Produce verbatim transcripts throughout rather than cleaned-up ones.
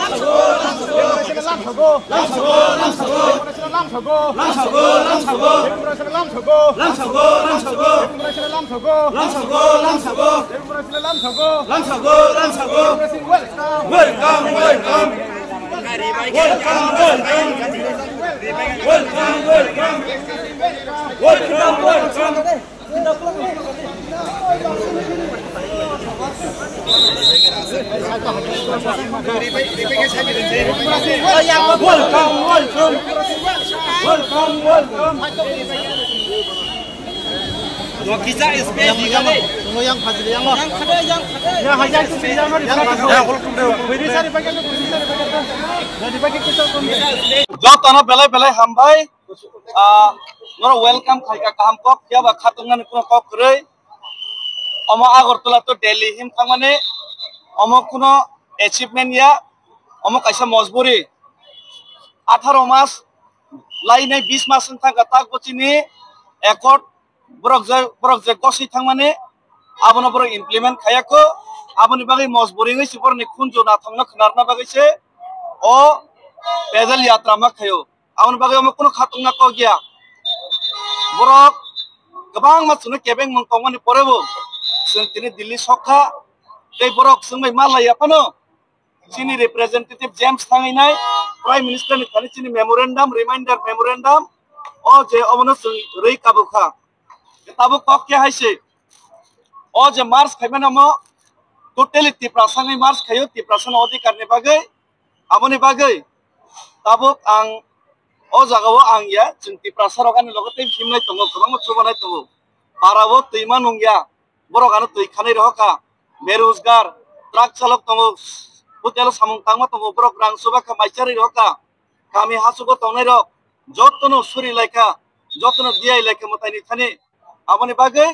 Welcome, welcome. Welcome, welcome. Welcome, welcome. Welcome, welcome. Welcome, welcome. Welcome, welcome. Wakisa space di kali. Tunggu yang fajri yang lo. Yang khade, yang khade. Ya, hajar tu yang lo. Yang khade. Beri sari pakai tu, beri sari pakai tu. Jadi pakai kita pun. Jotono belai belai hambai. Ah, noro welcome khaika kaham kok, ya ba khatungmani kuno kok kwrwi. Omo Agartala to Delhi him thangmani, omo kuno achievement ya, omo kaisa mojburi. Atharo mas, lainai bis mas wng thangkha tak bo chini accord, borok je, borok je goswi thangmani, abono borok implement khayakho, aboni bagwi mojburi wngwi se borokni khunju nathokno khwnarna bagwi se o pedal yatra ma khaio. Aboni bagwi omo kuno khatungna kok ya. Borok kwbangma chwngno kebengmung tongmani porebo chwng tini Delhi sokha, tei borok chwng bai ma laiya phano chini representative James thanginai Prime Minister ni thani chini memorandum, reminder memorandum, o je omono chwng rwi kabukha. Tabuk kok khe hai se, o je march khaimani omo totally Tiprasa ni march khaio, Tiprasa ni odhikar ni bagwi. Aboni bagwi tabuk ang o jaga o ang ya, chwng Tiprasa rok ani logo tei himnai tongo, kwbangma chubanai tongo. Para o twima nung ya, borok ano twi khanai rohor kha, berojgar, truck chalok tongo, hotel o samung tangma tongo, borok rang chuba kha, mai charwi rohor kha, kami hachugo tongnai rok jotono suri lai kha, jotono diyai lai kha mwtai ni thani. Aboni bagwi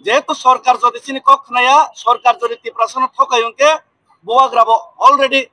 jehetu sorkar jodi chini kok khnaya, sorkar jodi Tiprasa no thokai hwnkhe, bubagra bo already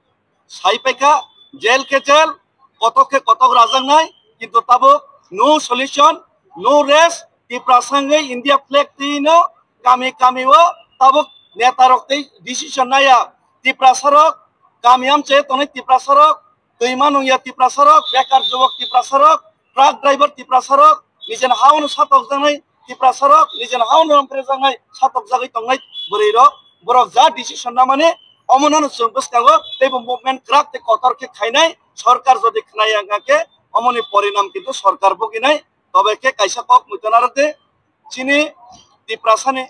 sai paikha, jail khe jail, kotok khe kotok rajaknai, kintu tabuk no solution, no rest, Tiprasa wngwi India flag twi no kami kami o tabuk neta rok tei decision naya, Tiprasa rok kami amchai tongnai Tiprasa rok, twima nungya Tiprasa rok, bekar jubok Tiprasa rok, truck driver Tiprasa rok, nijeni ha-o no satokjaknai Tiprasa rok, nijeni ha-o no romphrejaknai satokjagwi tongnai bwrwi rok, borok ja decision namani omono no chwng bwskango teibo movement kwrak tei kotor khe khainai, sorkar jodi khwnaya wngkha khe omoni porinam kintu sorkar buginai, tobe khe kaisa kok muiton aro de chini Tiprasani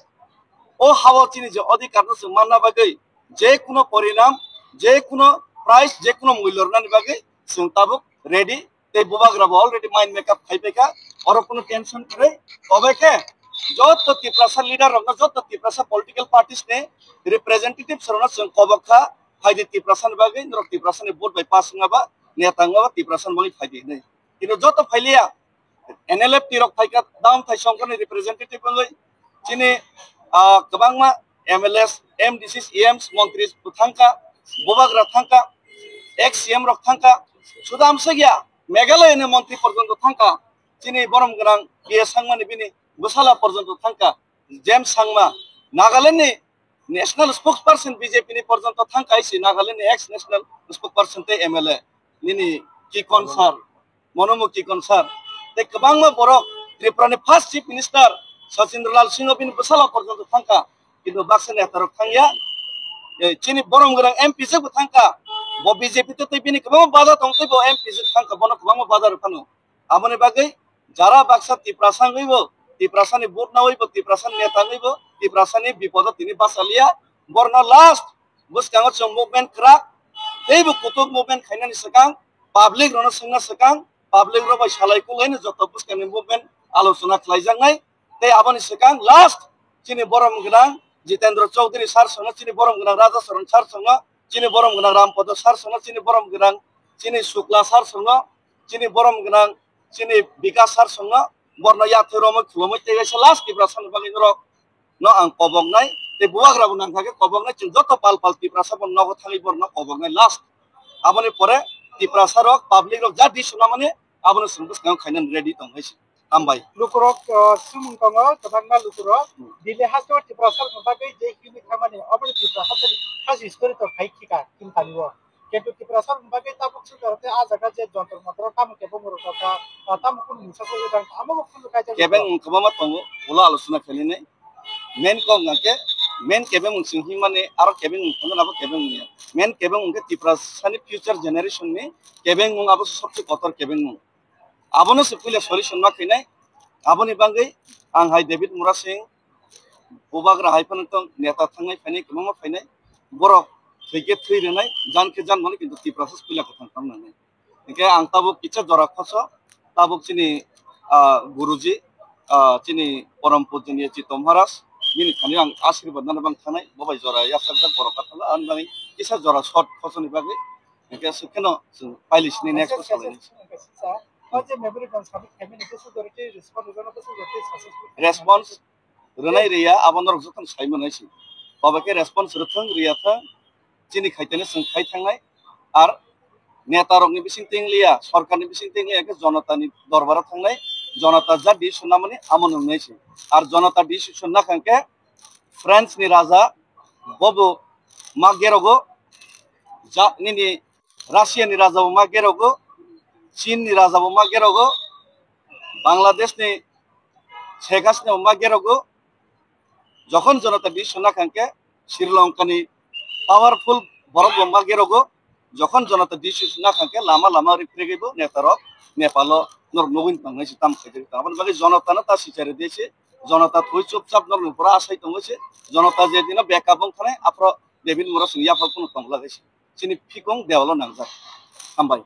o ha-o chini je odhikar no chwng manna bagwi je kuno porinam, je kuno price je kuno mulyo rwnani bagwi chwng tabuk ready. Tei bubagra bo already mind make up khai paikha, oro kuno tension kwrwi. Tobe khe joto Tiprasa leader rokno, joto Tiprasa political parties ni representatives rokno chwng kobok kha, phaidi Tiprasa ni bagwi, norok Tiprasa ni vote bai pass wngma ba, neta wngma ba Tiprasa ni bagwi phaidi hinwi. Kintu joto phailiya, N L F T rok phaikha, down thai songkhorni representative wngwi, chini, ah, kwbangma M L As, M D Cs, E Ms, montri bo thangkha, bubagra thangkha, ex C M rok thangkha, suda amsakya, Meghalaya ni montri porjonto thangkha, chini borom gwnang P A Sangma ni bini bwsala porjonto thangkha, James Sangma, Nagaland ni national spokesperson B J P ni porjonto thangkha, isi Nagaland ni ex national spokesperson tei M L A nini Kikon sir, Monomo Kikon sir, tei kwbangma borok, Tripura ni first chief minister Sachindralal Singh bini bwsala porjonto thangkha, kintu baksa neta rok thangya. Eh, chini borom gwnang M P jwk bo thangkha, bo B J P tei bini kwbangma bada tong tei bo M P jwk thangkha, bono kwbangma bada rw phano. Aboni bagwi jara baksa Tiprasa wngwi bo, Tiprasa ni vote nawi bo, Tiprasa ni neta wngwi bo, Tiprasa ni bipodo tini bachaliya, borno last bwskango chwng movement kwrak, teibo kutuk movement khainani swkang, public rokno swngna swkang, public rok bai salai kulaino joto bwskangni movement alochona khlaijaknai. Tei aboni swkang last chini borom gwnang Jitendra Chaudhary sir songno, chini borom gwnang Raja Charan sir songno, chini borom gwnang Rampodo sir songno, chini borom gwnang chini Shukla sir songno, chini borom gwnang chini Bikas sir songno, borno yathwi romwi khulumwi tei kaisa last Tiprasa ni bagwi norok no ang koboknai, tei bubagra bo nangkha khe koboknai, chwng joto pal pal Tiprasa bo nogo thangwi borno koboknai last. Aboni pore Tiprasa rok, public rok ja decision lamani abono chwng bwskango khainani ready tong hai se. Hambai. Lukurok, uh, sumung tongo, kwbangma lukurok. Hmm. Delhi haste o Tiprasa rokni bagwi je himwi khamani, obo Tiprasa rokni khas history tong khai khika, chini tani o. Kintu Tiprasa rokni bagwi tabuk swkang tei ah jaga je jontor montor tamo kebo muruk kha, ah, tamo kunu mungsa khe tang, amo bo kunu kaisa kebeng wng kwbangma tongo, ulo alochona khainani. Main kok hwnkhe, main kebeng wng sing himani, aro kebeng wng thangna abo kebeng wng ya. Main kebeng wng khe Tiprasa ni future generation ni kebeng wng, abo sobse kotor kebeng wng. Abono se puila solution ma khainai. Aboni bagwi ang hai David Murasing, bubagra hai phano tong, neta thangnai phainai, kwbangma phainai. Borok thwi khe thwi rwnai, jan khe jan mano, kintu Tiprasa se puila kwthang tong nangnai. Hingke ang tabuk kisa jora khoso, tabuk chini, ah, Guruji, ah, chini Param Pujaniya Chitto Maharaj, nini thani ang ashirbad nana bang thanai, bo bai jora yasakjak borok kathalo, ang nani kisa jora short khosoni bagwi, hingke sukheno chwng pailisini next o salai. O je memorandum submit khaimani, kisa jora khe response rwjano, kisa jora khe successful. Response rwnai rwya, abo norok jotono sai manai se. Tobe khe response rwthwng rwya thwng, chini khaitene chwng khai thangnai. Ar neta rokni bising tengliya, sorkarni bising tengliya khe jonotani dorbaro thangnai, jonota ja decision namani amo nungnai se. Ar jonota decision nakha khe France ni raja bobo ma gerogo, ja nini Russia ni raja bo ma gerogo, Chin ni raja bo ma gerogo, Bangladesh ni Sheikh Hasina bo ma gerogo, jokhon jonota decision nakha khe Sri Lanka ni powerful borok bo ma gerogo, jokhon jonota decision nakha khe lama lama ripregwi bo neta rok Nepal o norok nugwi tongnai se tam khaijak tong. Aboni bagwi jonota no ta sichari de se, jonota thwi chupchap norok ni pura asai tongo se, jonota je dino backup wng thanai aphro David Murasing yaphar kuno tong lagwi se. Chini phikung dewalo nangjak. Hambai.